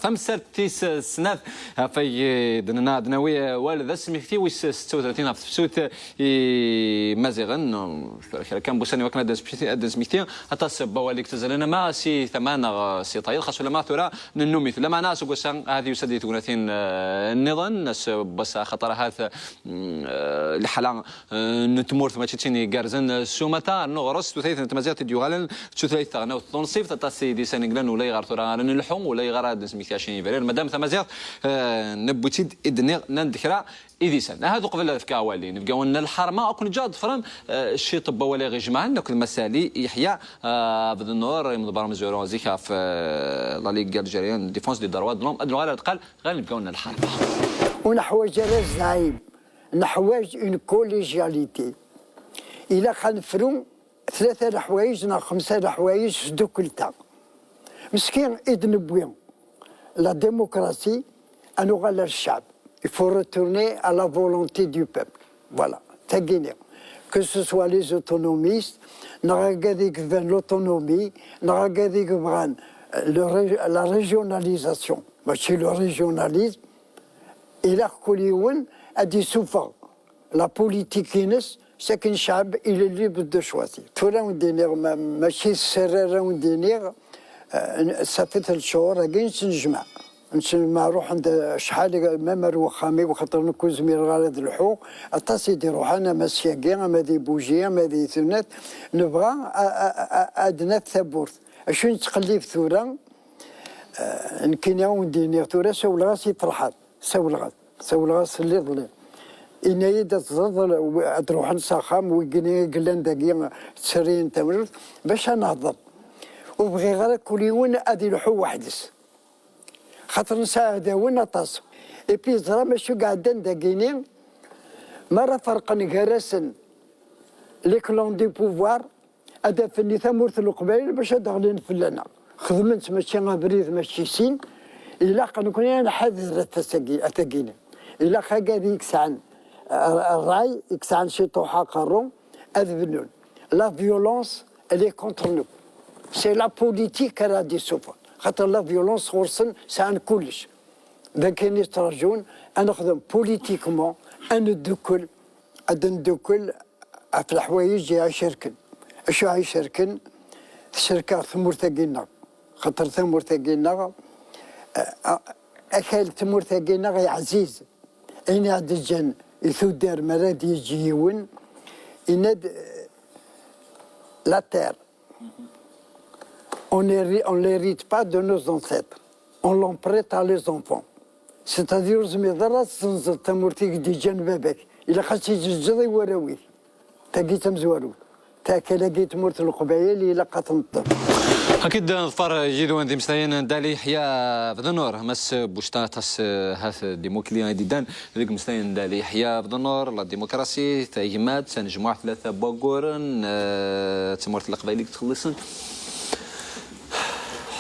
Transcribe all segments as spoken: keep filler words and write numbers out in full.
Tamsalt tis snat, ɣef ay d-nenna ad nawi awal d asmekti wis setta u tlatin ɣef tefsut i Imaziɣen. Kra kan n wussan i wakken ad d-nesmekti, ad d-nesmekti aṭas n wawal i yettazzalen ama si tama neɣ si tayeḍ, xas ulamma tura nennum-it. Lameɛna aseggas-a ahat yusa-d i tegnatin, eh, nniḍen, ass n wass-a, axaṭer ahat, mm, eh, lḥala eh, n tmurt mačči d tin igerrzen s umata, rnu ɣer-s tutlayt n tmaziɣt i d-yuɣalen d tutlayt taɣelnawt tunṣibt, aṭas n yidis-nni yellan ulayɣer tura ara nelḥu, ulayɣer ad d-nesmekti acu n yebrir. Madam tamaziɣt, eh, newwi-tt-id i d-nniɣ, nnan-d kra idisan. Ahat uqbel ad fkeɣ awal i inebgawen n lḥerma, ad ken-ǧǧeɣ ad tḍefrem, eh, ciṭ n wawal i ɣ-ijemɛen akked Massa Ali Yeḥya, eh, Abdennur, imḍebber amezwaru zik ɣef, eh, la Ligue algérienne de défense des droits de l'homme. Ad nuɣal ar deqqal ɣer inebgawen n lḥerma. Ur neḥwaǧ ara zɛim, neḥwaǧ une collégialité. Ilaq ad nefru tlata leḥwayeǧ neɣ xemsa leḥwayeǧ s ddukkelt-a. Meskin i d-newwi la démocratie, ad nuɣal ar ccɛeb. Il faut retourner à la volonté du peuple. Voilà, tagini. Que ce soit les autonomistes, neɣ agad i yebɣan l'autonomie, neɣ agad i yebɣan, euh, le ré-, la régionalisation, mačči le régionalisme, ilaq kul yiwen ad d-isuffeɣ la politique-ines, c'est qu'un chab, il est libre de choisir. Tura wen-d-iniɣ, ma-, mačči s sser ara wen-d-iniɣ, eh, ça fait lcur-agi nettnejmaɛ. Nettnejmaɛ, ruḥen-d acḥal, même ar wexxam-iw, xaṭer nekk ur zmireɣ ara ad lḥuɣ. Aṭas i d-iruḥen, ama syagi, ama di Buji, ama di Tunat. Nebɣa a, a, a, a, ad naf tawwurt. Acu nettqellib tura? Eh, nekkini a wen-d-iniɣ tura, sawleɣ-as i Ferḥat. Sawleɣ-as. Sawleɣ-as iḍelli. Yenna-yi-d ad teẓreḍ, ad ruḥen s axxam, wigini i yellan dagi, tserriyin tamrut, bac ad nehḍer. Ur bɣiɣ ara kul yiwen ad ilḥu weḥd-s. Xaṭer nesɛa iɛdawen aṭas. Et puis ẓram acu i iɛeddan dagini, mi ara ferqen gar-asen les clans du pouvoir, ad afen i tamurt n Leqbayel bac ad d-ɣlin fell-aneɣ. Xedmen-tt mačči abrid, mačči sin. Ilaq nekni ad nḥader at tagi-, at tagini. Ilaq agad i yesɛan, eh, ṛṛay, i yesɛan ciṭuḥ aqerru, ad bnun. La violence, elle est contre nous. C'est la politique ara d-isuffɣen. Xaṭer la violence ɣur-sen sɛan kullec. D akken i ttraǧun ad nexdem politiquement, ad neddukkel, ad neddukkel ɣef leḥwayeǧ i aɣ-icerken. Acu i aɣ-icerken? Tcerkeɣ tmurt-agi-nneɣ. Xaṭer tamurt-agi-nneɣ, eh, akal tmurt-agi-nneɣ iɛziz. Ayen i aɣ-d-ǧǧan i tuddar, mi ara d-yeǧǧ yiwen, yenna-d, eh, la terre, on ne, on l'hérite pas de nos ancêtres. On l'emprunte à les enfants. C'est-à-dire, ur tezmireḍ ara ad tezzenzeḍ tamurt i k-d-yeǧǧan baba-k. Ilaq ad tt-id-teǧǧeḍ i warraw-ik. Tagi d tamezwarut. Takal-agi n tmurt n Leqbayel ilaq ad tenṭeq. Ad k-id-neḍfer yid-wen d imeslayen n Dda Liḥya Bednur, Mass Bucta, aṭas, eh, hat d imukli i d-iddan deg imeslayen n Dda Liḥya Bednur, la démocratie, tagmat, tanejmuɛt, tlata n wagguren, eh, d tamurt n Leqbayel i yettxelliṣen.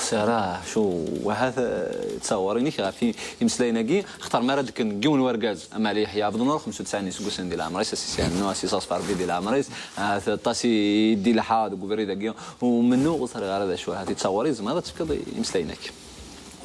Ḥṣiɣ ara, acu, ahat, eh, ttawar-inek ɣef i-, imeslayen-agi, xaṭer mi ara d-kken yiwen wergaz, am Ali Yeḥya Abdennur, xemsa u tesɛin iseggasen di leɛmer-is, a s-issiɛnu, a s-iseɣzef Rebbi di leɛmer-is, ahat aṭas i d-ilḥa deg ubrid-agi, umennuɣ, ur ẓriɣ ara d acu, ahat yettawar, tzemreḍ ad tefkeḍ i-, imeslayen-agi.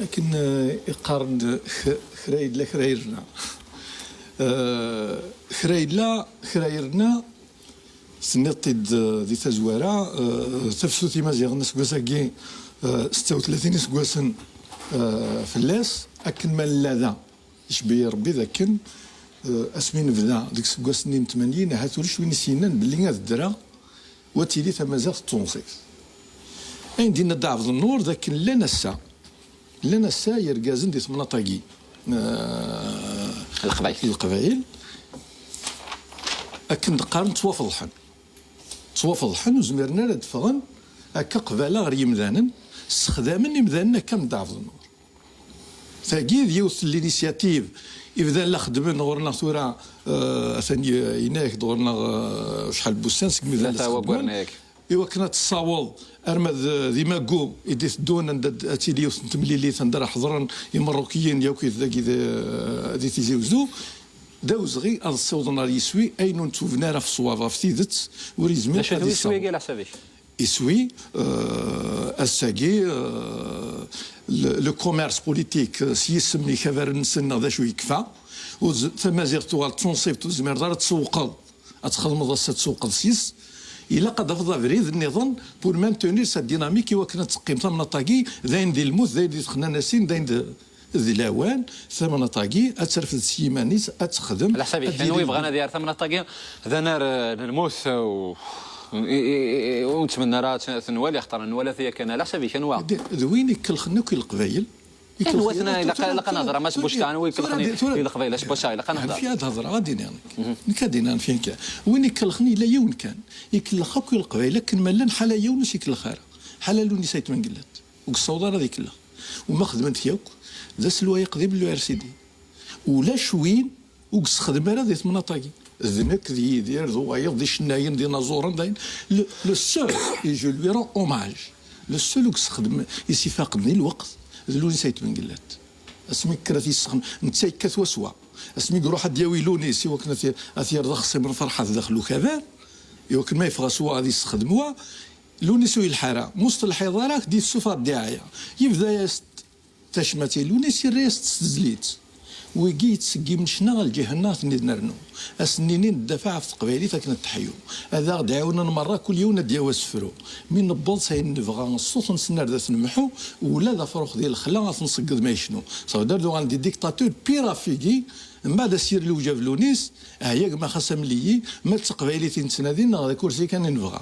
Akken, eh, i qqaren-d, k-, kra yella, kra yerna. Eh, kra yella, kra yerna, Tenniḍ-t-id, eh, di tazwara, eh, tafsut Imaziɣen aseggas-agi, eh, setta u tlatin iseggasen, eh, fell-as, akken ma nella da, icebbi Rebbi d akken, eh, asmi nebda deg iseggasen-nni n tmanyin, ahat ulac win i s-yennan belli ad ddreɣ, u ad tili tamaziɣt d tunṣibt. Ayen d-yenna Dda Ɛebdennur d akken llan ass-a, Llan ass-a yergazen di temnaḍt-agi, eh, Leqbayel. I Leqbayel, akken d-qqaren, ttwafeḍḥen. Ttwafeḍḥen, ur zmiren ara ad ffɣen akka qbala ɣer yimdanen, ssexdamen imdanen akka am Dda Ɛebdennur. Tagi d yiwet n l'initiative i bdan la xeddmen ɣur-neɣ tura, eh, atan y-, yenna-yak-d ɣur-neɣ, eh, acḥal n wussan segmi bdan la ttxedmen. I wakken ad tessaweḍ arma d, d Imagu i d-iteddun, anda d-, ad tili yiwet n temlilit anda ara ḥeḍren Imeṛṛukiyen yakk i dagi d, di Tizi Wezzu, d awezɣi ad ssiwḍen ɣer yiswi ayen ur nettubni ara ɣef ṣṣwab, ɣef tidet, ur yezmir ad yessaweḍ. D acu-t wiswi-agi, leḥsab-ik? Iswi, euh, ass-agi, euh, le, le commerce politique, euh, s yisem n yikabarren-nsen neɣ d acu yekfa, ur z-, tamaziɣt tuɣal d tunṣibt, ur tezmireḍ ara ad tsewqeḍ, ad txedmeḍ ass ad tsewqeḍ s-yes. Ilaq ad tafeḍ abrid nniḍen pour maintenir cette dynamique i wakken ad teqqim tamnaḍt-agi d ayen di lmut, d ayen di texnanasin, d ayen d, di lawan, tamnaḍt-agi ad terfed s yiman-is, ad texdem. Ala ḥsab-ik, ad anwa yili yebɣan ad yerr tamnaḍt-agi d anar, eh, n lmut, eh, u-, i, i, i, ur nettmenni ara ad t-, ad t-nwali, axaṭer nwala-t yakan. Ala ḥsab-ik, anwa? D, d win ikellxen akk i Leqbayel. Anwa-ten? Ilaq, ilaq ad nehder, a Mass Bucta, anwa ikellxen i Leqbayel, a Mass Bucta, ilaq ad nehder. Ɛni ad hedreɣ, ad d-iniɣ nekk. Nekk ad d-iniɣ, anef-iyi kan. Win ikellxen yella yiwen kan. Ikellex akk i Leqbayel, akken ma llan, ḥala yiwen ur s-ikellex ara. Ḥala Lewnis Ayt Mengellat. Ur yessaweḍ ara ad ikellex. U ma xedmen-t yakk, d aselway aqdim n l'U R C D. Ulac win ur yessexdem ara di temnaḍt-agi. D nekk, d Yidir, d wayeḍ, d icennayen, d inaẓuren, d ayen. Le, le seul, et je lui rends hommage, le seul ur yessexdem isifaqen di lweqt, d Lewnis Ayt Mengellat. Asmi yekker ad t-yessexdem, netta yekkat waswa. Asmi iruḥ ad d-yawi Lewnis i wakken ad t-, ad t-yerr d axṣim n Ferḥat daxel ukabar, i wakken ma yeffeɣ aswa ad yessexdem wa, Lewnis ur yelḥa ara, ma ur s-telḥiḍ ara, ad k-d-yessufeɣ ddiɛaya. Yebda-yas-d tacmat i Lewnis, yerra-yas-d s tezlit. Wigi yettṣeggimen ccna ɣer lǧiha-nneɣ ad ten-id-nernu. Ad sen-nini neddafeɛ ɣef teqbaylit akken ad teḥyu. Ad aɣ-d-ɛiwnen merra, kul yiwen ad d-yawi asefru. Mi newweḍ s ayen nebɣa, ṣṣut-nsen ar dat nmeḥḥu, ula d afrux di lexla ad t-nṣegged ma yecnu. Ça veut dire ad uɣalen d dictature pire ɣef wigi, mbeɛd ad s-yerr lewjab Lewnis, ɛya gma xas amel-iyi, ma d taqbaylit i nettnadi neɣ d akursi kan i nebɣa.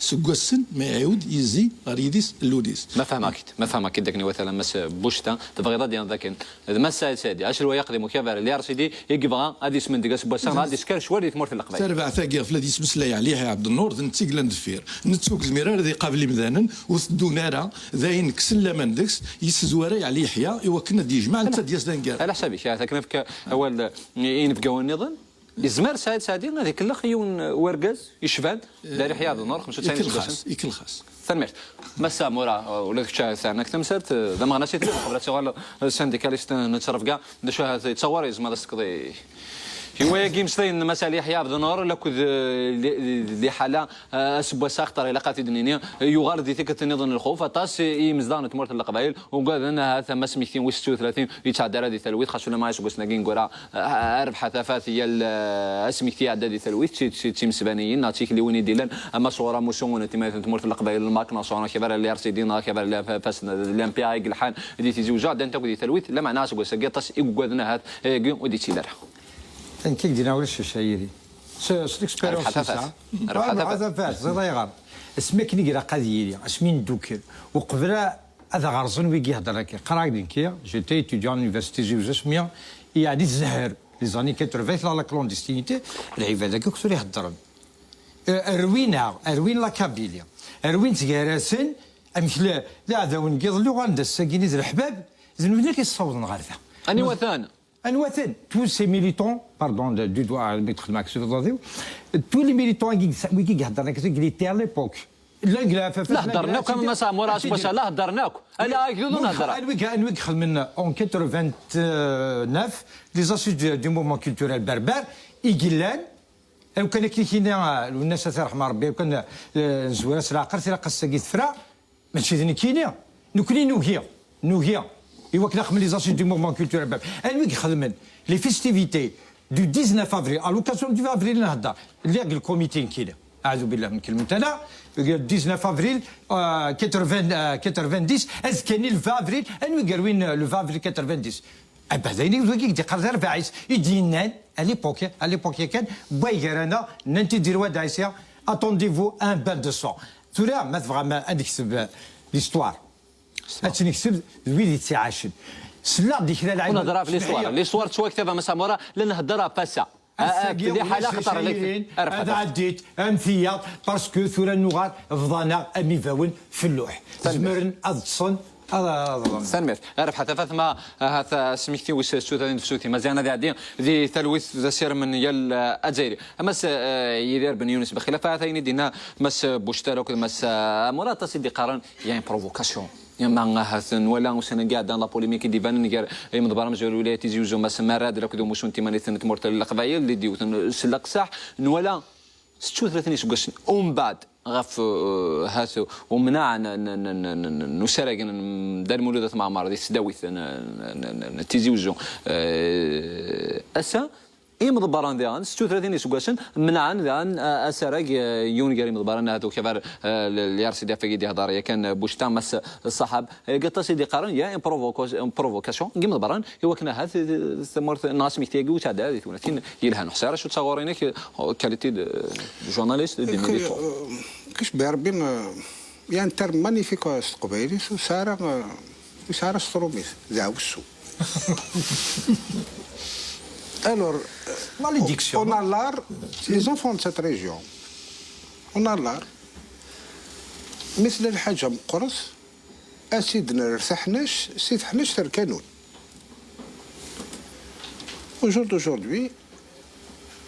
Seg wassen ma iɛiwed yezzi ɣer yidis Lewnis. Ma fehmeɣ-k-id, ma fehmeɣ-k-id akken iwata a Mass Bucta, tebɣiḍ ad d-tiniḍ akken d Mass Saɛid Saɛdi, aselway aqdim ukabar n l'U R C D, i yebɣa ad yesmendeg aseggas-a, ad isker ccwal di tmurt n Leqbayel. Tarbaɛt-agi ɣef la d-yesmeslay Ɛli Yeḥya Ɛebdennur, d netta i yellan deffir. Netta ur yezmir ara ad iqabel imdanen, ur teddun ara, d ayen kksen laman deg-s, yessezwar-ay Ɛli Yeḥya i wakken ad d-yejmeɛ, netta ad d-yas d aneggaru. Ala ḥsab-ik, ahat akken nefk awal i inebgawen nniḍen. Yezmer Saɛid Saɛdi ad ikellex yiwen wergaz yecban, Dda Yeḥya Ɛebdennur, xemsa u tesɛin iseggasen. Ikellex-as, ikellex-as. Tanemmirt. Massa Mura, ula d kečč a Saɛid, nekk tamsalt, d ameɣnas i telliḍ, qbel ad tuɣaleḍ sindikalist n ttrebga, d acu ahat yettawar yezmer ad s-tekkeḍ i, i wayagi imeslayen n Mass Ɛli Yeḥya Ɛebdennur, lakked, eh, li, li, liḥala, eh, aseggas-a, axaṭer ilaq ad t-id-nini, yuɣal di tikkelt nniḍen n lxuf, aṭas i, i yimezdaɣ n tmurt n Leqbayel, ugaden ahat ama asmekti wis setta u tlatin yetɛedda ara di talwit, xas ulamma iseggasen-agi ineggura, eh, rrbeḥ a tafat yal, eh, asmekti iɛedda di talwit, d ti-, d ti-, d timesbaniyin neɣ d tikliwin i d-illan, ama sɣur amussu n timayt n tmurt n Leqbayel, lmak, neɣ sɣur akabar n l'U R C D, neɣ akabar n l'U F F, n l'M P A i yelḥan di Tizi Uzzu, ɛeddant akk di talwit, lameɛna aseggas-agi aṭas i yugaden ahat ayagi ur d-yettili ara. Nekk i k-d-iniɣ ulac acu a yiri. S, s l'expérience. Rrbeḥ a tafat. Rrbeḥ a tafat. Rrbeḥ a tafat, ẓriɣ ayɣer. Asmi akken i ilaq ad yili, asmi neddukel, uqbel a ad ɣerzen wigi iheddren akka. Qqareɣ-ak-d nekki, j'étais étudiant à l'université Tizi Uzzu asmi yeɛni zzher, les années quatre-vingts, la, la clandestinité, lɛibad-agi akk tura iheddren. Eh, rwin-aɣ, rwin la Kabylie, rwin-tt gar-asen, amek la, d iɛdawen n yiḍelli uɣalen-d ass-agi d leḥbab, d nutni i k-yessawḍen ɣer da. Aniwa-ten? Anwa-ten? Tous ces militants, pardon, de, du doigt, mi txedmeɣ s uḍaḍ-iw, tous les militants wigi, wigi iheddren akka, il était à l'époque. La, la, la, la heddren akk, am Mass Ɛmur, aseggas-a, la heddren akk. Ala agdud ur nehder. Anwi, anwi ixedmen en quatre-vingt-neuf les assises du, du mouvement culturel berbère, i yellan, aw kan akken i k-yenna, eh, Lwennas, ad t-yerḥem Rebbi, aw kan, eh, nezwir-as leɛqel, tilaq ass-agi tefra, mačči d nekkini. Nekkni nugi, nugi, i wakken ad xedmen les assises du mouvement culturel berbère. Anwi ixedmen les festivités du dix-neuf avril, à l'occasion du vingt avril, nhedder, lliɣ deg le comité nekkini. Aɛudu billah min kelmet-a, le dix-neuf avril, euh, quatre-vingts, euh, quatre-vingt-dix, azekka-nni le vingt avril, anwi yerwin, euh, le vingt avril quatre-vingt-dix? Ah ben, d ayen i wagi i d-iqqar d arbaɛis, i d-yennan, à l'époque, à l'époque yakan, wway gar-aneɣ, nnan-t-id di lwadaɛ-is, attendez-vous à un bain de sang. Tura, ma tebɣam ad nekseb, euh, l'histoire, ad tt-nekseb d wid i tt-iɛacen. Selleɣ-d i kra lɛibad. Ur nehder ɣef l'histoire. L'histoire tettwakteb, a Mass Ɛmura, la nhedder ɣef wass-a. Ass-agi, ulac acu yellan, ad ɛeddit am tiyaḍ, parce que tura nuɣal bḍan-aɣ am ibawen f lluḥ. Zemren ad ṭṭsen, ad, ad ḍren. Tanemmirt. Rrbeḥ a tafat, ma ahat asmekti wis setta u tlatin tefsut n Imaziɣen ad iɛeddi di talwit d asirem n yal, eh, Azzayri. A Mass, eh, Yidir Ben Yunes, bxilaf ahat ayen i d-yenna Mass Buctar akked Mass, eh, Ɛmur, aṭas i d-iqqaren, il y a une provocation. Ma ahat nwala ussan-agi iɛeddan la polémique i d-ibanen gar imḍebber amezwaru n lwilaya n Tizi Uzzu, Mass Marad, akked umussu n timanit n tmurt n Leqbayel, di d-iwten s leqseḥ, nwala setta u tlatin iseggasen umbeɛd, ɣef, eh, hat umnaɛ n, n, n, n, n, n usarag n Dda Lmulud At Mɛemmer di tesdawit n, n, n, n Tizi Wezzu. Eh, ass-a, imḍebbren diɣen, s tutlatin iseggasen, mnaɛen diɣen, eh, asarag, eh, yiwen gar imḍebbren, ahat ukabar, eh, l-, l-R C D F agi d-ihḍer yakan, eh, Bucta, Mass Ṣaḥab. Eh, aṭas i d-iqqaren, ya, une provoca-, une provocation, n yimḍebbren, i wakken ahat, eh, tamurt neɣ asmekti-agi ur tɛedda ara di tewlatin yelhan. Ḥṣiɣ acu d taɣuri-inek, eh, qualité de journaliste, de militant. Kečč, Rebbi, euh, il y a un terme magnifique, euh, s teqbaylit, ur sɛi ara, euh, ur sɛi ara s trumit, d aɛwessu. Alors, euh, on a l'art, les enfants de cette région, on a l'art. Mi tella lḥaǧa meqqret, ad tt-id-nerr taḥnact, si teḥnact terr kanun. Au jour d'aujourd'hui,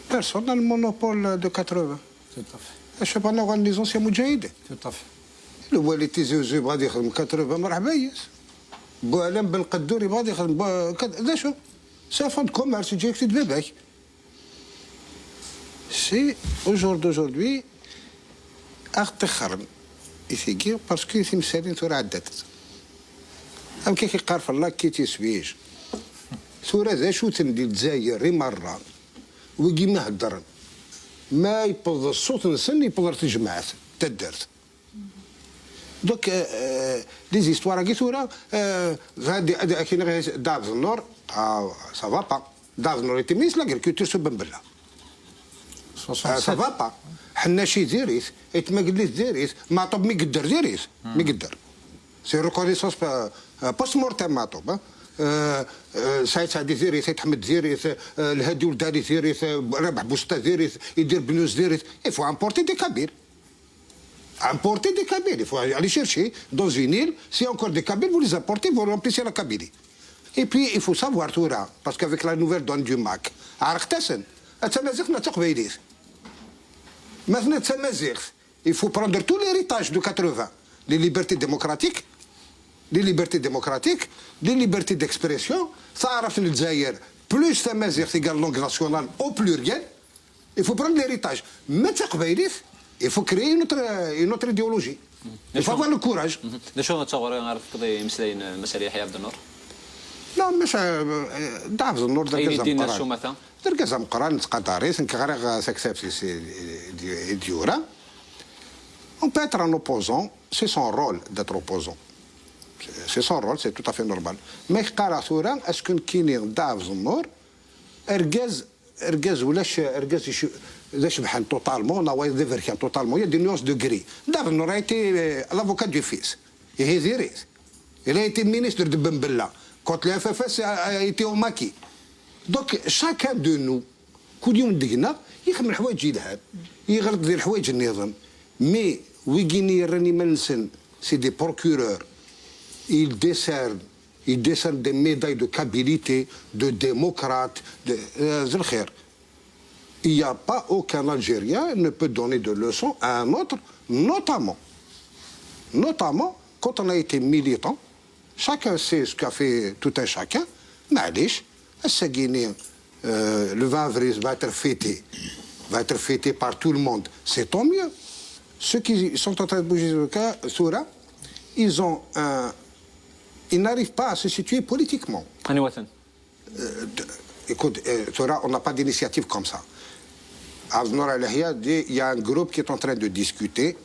personne n'a le monopole de quatre-vingts. Tout à fait. Acu bɣan les anciens mudjahidin. Tout à fait. Lwali Tizi Uzzu yebɣa ad yexdem quatre-vingts, merḥba yes. Buɛlam Belqeddur yebɣa ad yexdem, bu-, kat-, d acu? C'est un fonds de commerce, ǧǧiɣ-t-id baba-k. Si, au jour d'aujourd'hui, ad ɣ-ṭixxren i tigi, parce que timsalin tura ɛeddant. Amek i k-iqqar fell-ak Kiti Swij? Tura d acu-ten di Lezzayer i merra, wigi mi heddren? Ma yewweḍ ṣṣut-nsen, yewweḍ ɣer tejmaɛt, taddart. Donc, euh, euh, les histoires-agi tura, euh, ad, ad, ad, Dda Ɛebdennur, ah, ça va pas. Dda Ɛebdennur était ministre de l'agriculture sous Ben Bella. Ah, ça va pas. Ḥennaci diri-t, Ayt Magellit diri-t, Maɛṭub mi yedder diri-t, mi yedder. C'est une reconnaissance, euh, euh, post-mortem, Maɛṭub, hein. Euh, euh, Saïd Saadi diri-t, Ayt Ḥmed diri-t, euh, Lhadi Ould Dali diri-t, euh, Rabeḥ Boustah diri-t, Idir Benouz diri-t. Il faut importer des Kabyles. Importer des Kabyles, il faut aller chercher dans une île, s'il y a encore des Kabyles, vous les importez, vous remplissez la Kabylie. Et puis, il faut savoir tura, parce qu'avec la nouvelle donne du MAK, ɛerqent-asen. Ad tamaziɣt neɣ d taqbaylit. Ma tella d tamaziɣt, il faut prendre tout l'héritage de quatre-vingts, les libertés démocratiques, les libertés démocratiques, les libertés d'expression, taɛrabt n Lezzayer, plus tamaziɣt égale langue nationale au pluriel, il faut prendre l'héritage. Mais d taqbaylit, il faut créer une autre, une autre idéologie. Il faut avoir le courage. D acu d taɣuri ara tefkeḍ i imeslayen n Mass Yeḥya Ɛebdennur? Non, mais, euh, Dda Ɛebdennur d argaz ameqqran. D argaz ameqqran. D argaz ameqqran, nettqadar-it, nekk ɣriɣ taktabt-is i, i, i d-yura. On peut être un opposant, c'est son rôle d'être opposant. C'est son rôle, c'est tout à fait normal. Mais qqareɣ tura, est-ce que nekkini Dda Ɛebdennur, argaz, argaz ulac, argaz icu-, d acebḥan totalement, neɣ wayeḍ d aberkan totalement, il y a des nuances de gris. Dda Ɛebdennur a été, euh, l'avocat du fils. Ihi diri-t. Il a été ministre de Ben Bella, quand le F F S a, a été au maquis. Donc, chacun de nous, kul yiwen deg-neɣ, ixdem leḥwayeǧ yelhan, iɣelq di leḥwayeǧ nniḍen. Mais, wigini yerran iman-nsen, c'est des procureurs. Ils décernent, ils décernent des médailles de kabilité, de démocrate, de, euh, d lxir. Il n'y a pas aucun Algérien ne peut donner de leçons à un autre, notamment, notamment quand on a été militant, chacun sait ce qu'a fait tout un chacun, معليش, ass-agini, euh, le vingt avril va être fêté, va être fêté par tout le monde, c'est tant mieux. Ceux qui sont en train de bouger le cas, tura, ils ont un, ils n'arrivent pas à se situer politiquement. Anwa-ten? Euh, d-, écoute, euh, tura, on n'a pas d'initiative comme ça. Abdenour Al Yahya dit, il y a un groupe qui est en train de discuter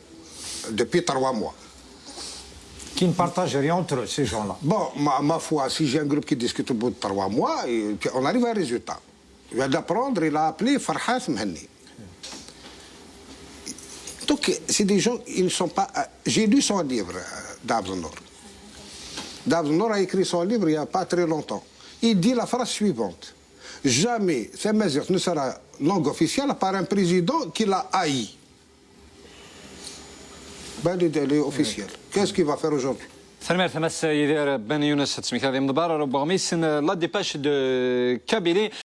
depuis trois mois. Qui ne partagent rien entre eux, ces gens-là. Bon, ma, ma foi, si j'ai un groupe qui discute au bout de trois mois, et puis on arrive à un résultat. Je viens d'apprendre, il a appelé Farhat Mhenni. Donc, c'est des gens, ils ne sont pas, euh, j'ai lu son livre, euh, Dda Abdenour. Dda Abdenour a écrit son livre il n'y a pas très longtemps. Il dit la phrase suivante. Jamais tamaziɣt ne sera langue officielle par un président qui l'a haï. Balid, elle est officielle. Qu'est-ce qu'il va faire aujourd'hui? Tanemmirt a Mass Yidir Ben Younes, d tasmekta d imḍebber n weɣmis n La Dépêche de Kabylie.